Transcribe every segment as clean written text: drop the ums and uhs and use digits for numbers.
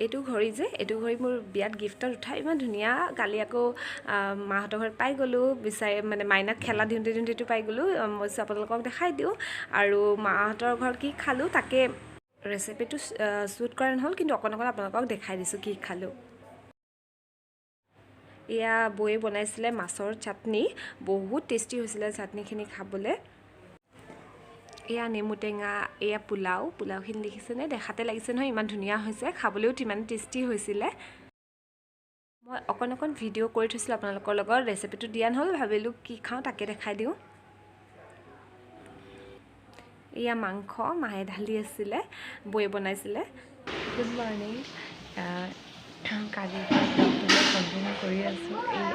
এইটো ঘড়ী যে, এইটো ঘড়ী মোৰ বিয়াত গিফ্টত উঠা, ইমান ধুনীয়া। কালি আকৌ মাহঁতৰ ঘৰত পাই গ'লোঁ বিচাৰি, মানে মাইনাক খেলা দিওঁতে দিওঁতে এইটো পাই গ'লোঁ। মই আপোনালোকক দেখাই দিওঁ। আৰু মাহঁতৰ ঘৰত কি খালোঁ তাকে ৰেচিপিটো শ্বুট কৰা নহ'ল, কিন্তু অকণ অকণ আপোনালোকক দেখাই দিছোঁ কি খালোঁ। এয়া বৌয়ে বনাইছিলে মাছৰ চাটনি, বহুত টেষ্টি হৈছিলে চাটনিখিনি খাবলৈ। এয়া নেমু টেঙা, এয়া পোলাও। পোলাওখিনি দেখিছেনে, দেখাতে লাগিছে নহয় ইমান ধুনীয়া হৈছে, খাবলৈও তিমান টেষ্টি হৈছিলে। মই অকণ অকণ ভিডিঅ' কৰি থৈছিলোঁ আপোনালোকৰ লগত, ৰেচিপিটো দিয়া নহ'ল, ভাবিলোঁ কি খাওঁ তাকে দেখাই দিওঁ। এয়া মাংস মায়ে ঢালি আছিলে, বৌয়ে বনাইছিলে। Good morning. কালিৰ পৰা ব্লগটো মই কণ্টিনিউ কৰি আছোঁ। এই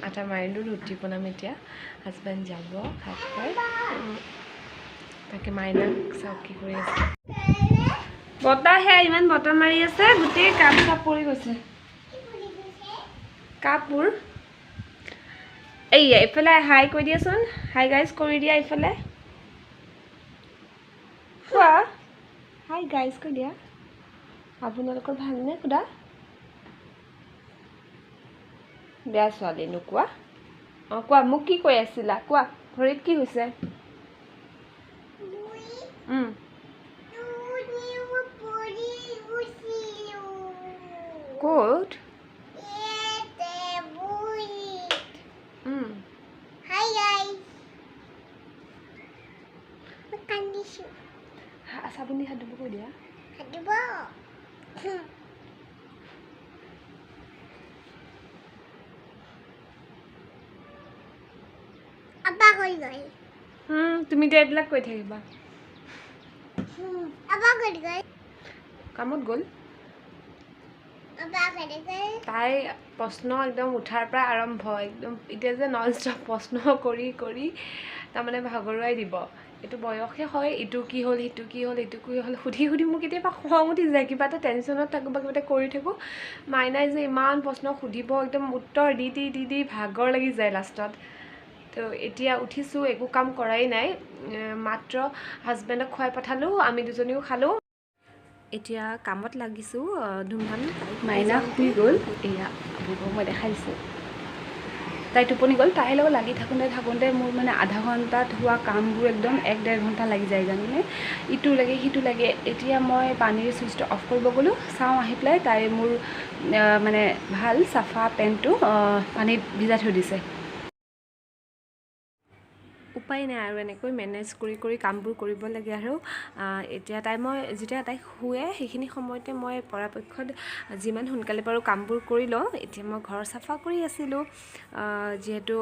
আটা মাৰিলোঁ, ৰুটি বনাম এতিয়া। হাজবেণ্ড যাব ভাত খাই, তাকে মাইনাক চাওক কি কৰি আছে। বতাহ সেয়া ইমান বতাহ মাৰি আছে, গোটেই কাপ চাপ পৰি গৈছে কাপবোৰ। এইয়া এইফালে হাই কৈ দিয়াচোন, হাই গাইজ কৰি দিয়া এইফালে, কোৱা হাই গাইজ কৈ দিয়া। আপোনালোকৰ ভালনে সোধা? বেয়া ছোৱালী নোকোৱা। অঁ কোৱা, মোক কি কৈ আছিলা কোৱা, ভৰিত কি হৈছে? ক'ত? চাবোন দি হাত ধুব কৈ দিয়া। তুমি এতিয়া এইবিলাক কৈ থাকিবা। কামত গ'ল তাই, প্ৰশ্ন একদম উঠাৰ পৰা আৰম্ভ, একদম এতিয়া যে নন ষ্টপ প্ৰশ্ন কৰি কৰি তাৰমানে ভাগৰুৱাই দিব। এইটো বয়সে হয়, ইটো কি হ'ল সিটো কি হ'ল এইটো কি হ'ল সুধি সুধি মোৰ কেতিয়াবা খং উঠি যায়। কিবা এটা টেনশ্যনত থাকোঁ বা কিবা এটা কৰি থাকোঁ, মাইনাই যে ইমান প্ৰশ্ন সুধিব, একদম উত্তৰ দি দি দি দি ভাগৰ লাগি যায় লাষ্টত। তো এতিয়া উঠিছোঁ, একো কাম কৰাই নাই, মাত্ৰ হাজবেণ্ডক খুৱাই পঠালোঁ, আমি দুজনীও খালোঁ। এতিয়া কামত লাগিছোঁ ধুমধাম। মাইনা শুই গ'ল, এয়া আপোনালোকক মই দেখাই দিছোঁ। তাই টোপনি গ'ল। তাইৰ লগত লাগি থাকোঁতে থাকোঁতে মোৰ মানে আধা ঘণ্টাত হোৱা কামবোৰ একদম 1-1.5 ঘণ্টা লাগি যায় জানেনে। ইটো লাগে সিটো লাগে। এতিয়া মই পানীৰ চুইচটো অফ কৰিব গ'লোঁ, চাওঁ আহি পেলাই তাই মোৰ মানে ভাল চাফা পেণ্টটো পানীত ভিজাই থৈ দিছে। উপায় নাই আৰু, এনেকৈ মেনেজ কৰি কৰি কামবোৰ কৰিব লাগে আৰু। এতিয়া তাই, মই যেতিয়া তাই শুৱে সেইখিনি সময়তে মই পৰাপক্ষত যিমান সোনকালে পাৰোঁ কামবোৰ কৰি লওঁ। এতিয়া মই ঘৰ চাফা কৰি আছিলোঁ, যিহেতু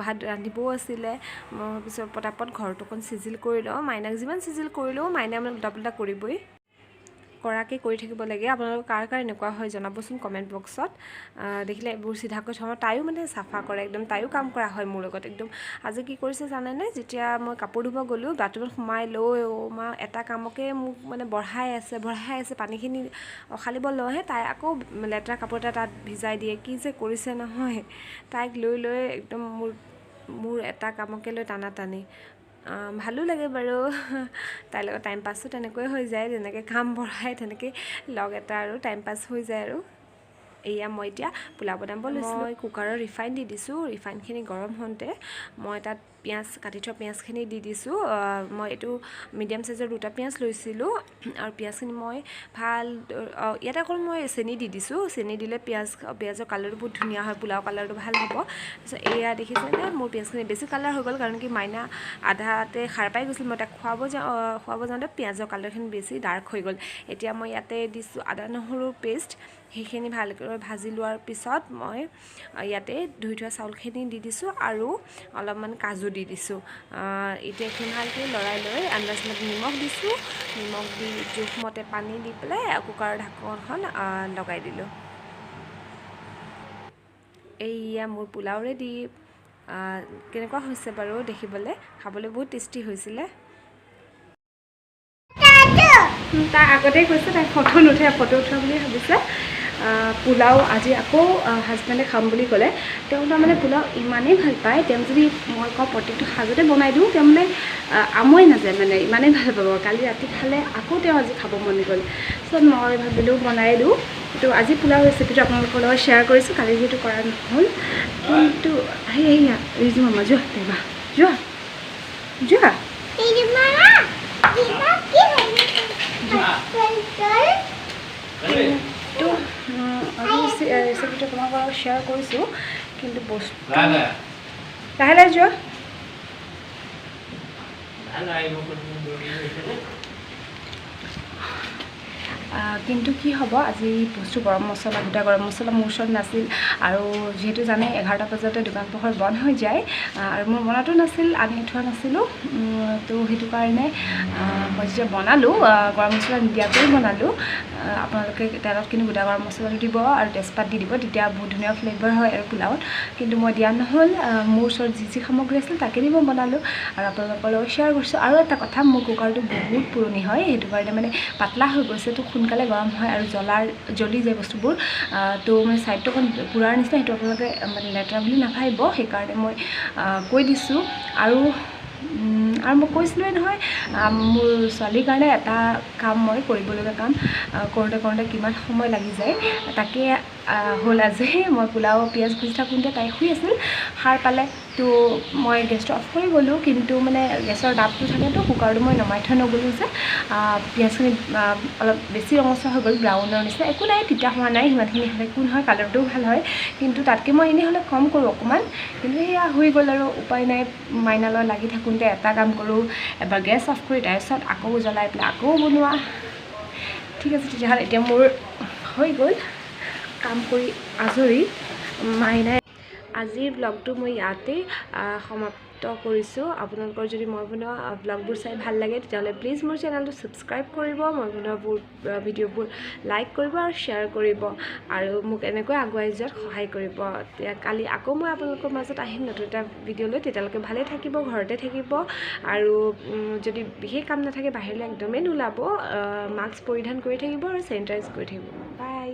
ভাত ৰান্ধিবও আছিলে। মই ভাবিছোঁ পটাপট ঘৰটো অকণ চিজিল কৰি লওঁ। মাইনাক যিমান চিজিল কৰিলেও মাইনাই মানে উল্টা পুল্টা কৰিবই, কৰাকৈ কৰি থাকিব লাগে। আপোনালোকৰ কাৰ কাৰ এনেকুৱা হয় জনাবচোন কমেণ্ট বক্সত। দেখিলে এইবোৰ চিধাকৈ থওঁ, তাইও মানে চাফা কৰে একদম, তাইও কাম কৰা হয় মোৰ লগত একদম। আজি কি কৰিছে জানেনে, যেতিয়া মই কাপোৰ ধুব গ'লোঁ, বাথৰুমত সোমাই লৈ অ' মা এটা কামকে মোক মানে বঢ়াই আছে বঢ়াই আছে, পানীখিনি অখালিব লওঁহে তাই আকৌ লেতেৰা কাপোৰ এটা তাত ভিজাই দিয়ে। কি যে কৰিছে নহয়, তাইক লৈ লৈ একদম মোৰ এটা কামকে লৈ টানা টানি। ভালো লাগে বাৰু, তাইৰ লগত টাইম পাছো তেনেকৈয়ে হৈ যায়, যেনেকৈ কাম বঢ়ায় তেনেকৈ লগ এটা আৰু টাইম পাছ হৈ যায় আৰু। এয়া মই এতিয়া পোলাও বনাব লৈছোঁ। মই কুকাৰত ৰিফাইন দি দিছোঁ, ৰিফাইনখিনি গৰম হওঁতে মই তাত পিঁয়াজ কাটি থোৱা পিঁয়াজখিনি দি দিছোঁ। মই এইটো মিডিয়াম চাইজৰ 2টা পিঁয়াজ লৈছিলোঁ আৰু পিঁয়াজখিনি মই ভাল, ইয়াতে অকল মই চেনি দি দিছোঁ। চেনি দিলে পিঁয়াজৰ কালাৰটো বহুত ধুনীয়া হয়, পোলাও কালাৰটো ভাল হ'ব। তাৰপিছত এয়া দেখিছেনে মোৰ পিঁয়াজখিনি বেছি কালাৰ হৈ গ'ল, কাৰণ কি মাইনা আধাতে সাৰ পাই গৈছিল, মই তাক খুৱাব যাওঁতে পিঁয়াজৰ কালাৰখিনি বেছি ডাৰ্ক হৈ গ'ল। এতিয়া মই ইয়াতে দিছোঁ আদা নহৰুৰ পেষ্ট, সেইখিনি ভালকৈ ভাজি লোৱাৰ পিছত মই ইয়াতে ধুই থোৱা চাউলখিনি দি দিছোঁ আৰু অলপমান কাজু দি দিছোঁ। এতিয়া এইখিনি ভালকৈ লৰাই লৈ আন্দাজমতে নিমখ দিছোঁ, নিমখ দি জোখমতে পানী দি পেলাই কুকাৰৰ ঢাকনখন লগাই দিলোঁ। এইয়া মোৰ পোলাও ৰেডি। কেনেকুৱা হৈছে বাৰু দেখিবলৈ, খাবলৈ বহুত টেষ্টি হৈছিলে। তাই আগতেই কৈছে তাই ফটো নুঠে, ফটো উঠোৱা বুলি ভাবিছে। পোলাও আজি আকৌ হাজবেণ্ডে খাম বুলি ক'লে। তেওঁ তাৰমানে পোলাও ইমানেই ভাল পায়, তেওঁ যদি মই কওঁ প্ৰত্যেকটো সাজতে বনাই দিওঁ, তেওঁ মানে আমুৱাই নাযায়, মানে ইমানেই ভাল পাব। কালি ৰাতি খালে, আকৌ তেওঁ আজি খাব মন গ'ল। চ' মই ভাবিলোঁ বনাই দিওঁ। তো আজি পোলাও ৰেচিপিটো আপোনালোকৰ লগত শ্বেয়াৰ কৰিছোঁ, কালি যিহেতু কৰা নহ'ল। কিন্তু সেয়া ৰিজু মামা যোৱা, দেবা যোৱা যোৱা। কিন্তু আজি ৰেচিপিটো আপোনালোকৰ লগত শ্বেয়াৰ কৰিছোঁ, কিন্তু বস্তু লাহে লাহে যোৱা। কিন্তু কি হ'ব, আজি বস্তু গৰম মছলা, গোটা গৰম মছলা মোৰ ওচৰত নাছিল। আৰু যিহেতু জানে 11টা বজাতে দোকান পোহৰ বন্ধ হৈ যায়, আৰু মোৰ মনতো নাছিল, আনি থোৱা নাছিলোঁ। তো সেইটো কাৰণে মই যেতিয়া বনালোঁ, গৰম মছলা নিদিয়াকৈ বনালোঁ। আপোনালোকে তেলত কিন্তু গোটা গৰম মছলাটো দিব আৰু তেজপাত দি দিব, তেতিয়া বহুত ধুনীয়া ফ্লেভাৰ হয় আৰু পোলাওত। কিন্তু মই দিয়া নহ'ল, মোৰ ওচৰত যি যি সামগ্ৰী আছিল তাকে দি মই বনালোঁ আৰু আপোনালোকৰ লগত শ্বেয়াৰ কৰিছোঁ। আৰু এটা কথা, মোৰ কুকাৰটো বহুত পুৰণি হয়, সেইটো কাৰণে মানে পাতলা হৈ গৈছে, তো সোনকালে গৰম হয় আৰু জ্বলি যায় বস্তুবোৰ। তো মানে ছাইডটো অকণ পোৰাৰ নিচিনা, সেইটো আপোনালোকে মানে লেতেৰা বুলি নাভাবিব, সেইকাৰণে মই কৈ দিছোঁ। আৰু আৰু মই কৈছিলোঁৱে নহয়, মোৰ ছোৱালীৰ কাৰণে এটা কাম মই কৰিবলগীয়া কাম কৰোঁতে কৰোঁতে কিমান সময় লাগি যায়, তাকে হ'ল আজি। মই পোলাও পিঁয়াজ ভাজি থাকোঁতে তাই শুই আছিল, সাৰ পালে, তো মই গেছটো অফ কৰি গ'লোঁ। কিন্তু মানে গেছৰ ডাবটো থাকেতো, কুকাৰটো মই নমাই থৈ নগ'লোঁ যে, পিঁয়াজখিনি অলপ বেছি ৰঙচুৱা হৈ গ'ল, ব্ৰাউনৰ নিচিনা। একো নাই, তিতা হোৱা নাই, সিমানখিনি হ'লে একো নহয়, কালাৰটোও ভাল হয়। কিন্তু তাতকৈ মই এনেই হ'লে কম কৰোঁ অকণমান, কিন্তু সেয়া হৈ গ'ল আৰু উপায় নাই। মাইনালৈ লাগি থাকোঁতে এটা কাম কৰোঁ, এবাৰ গেছ অফ কৰি তাৰপিছত আকৌ জ্বলাই পেলাই আকৌ বনোৱা। ঠিক আছে, তেতিয়াহ'লে এতিয়া মোৰ হৈ গ'ল কাম কৰি আজৰি। মাইনাই আজিৰ ব্লগটো মই ইয়াতেই সমাপ্ত কৰিছোঁ। আপোনালোকৰ যদি মই বনোৱা ব্লগবোৰ চাই ভাল লাগে, তেতিয়াহ'লে প্লিজ মোৰ চেনেলটো ছাবস্ক্ৰাইব কৰিব, মই বনোৱাবোৰ ভিডিঅ'বোৰ লাইক কৰিব আৰু শ্বেয়াৰ কৰিব, আৰু মোক এনেকৈ আগুৱাই যোৱাত সহায় কৰিব। তেতিয়া কালি আকৌ মই আপোনালোকৰ মাজত আহিম নতুন এটা ভিডিঅ' লৈ। তেতিয়ালৈকে ভালে থাকিব, ঘৰতে থাকিব, আৰু যদি বিশেষ কাম নাথাকে বাহিৰলৈ একদমেই নোলাব, মাস্ক পৰিধান কৰি থাকিব আৰু চেনিটাইজ কৰি থাকিব। বাই।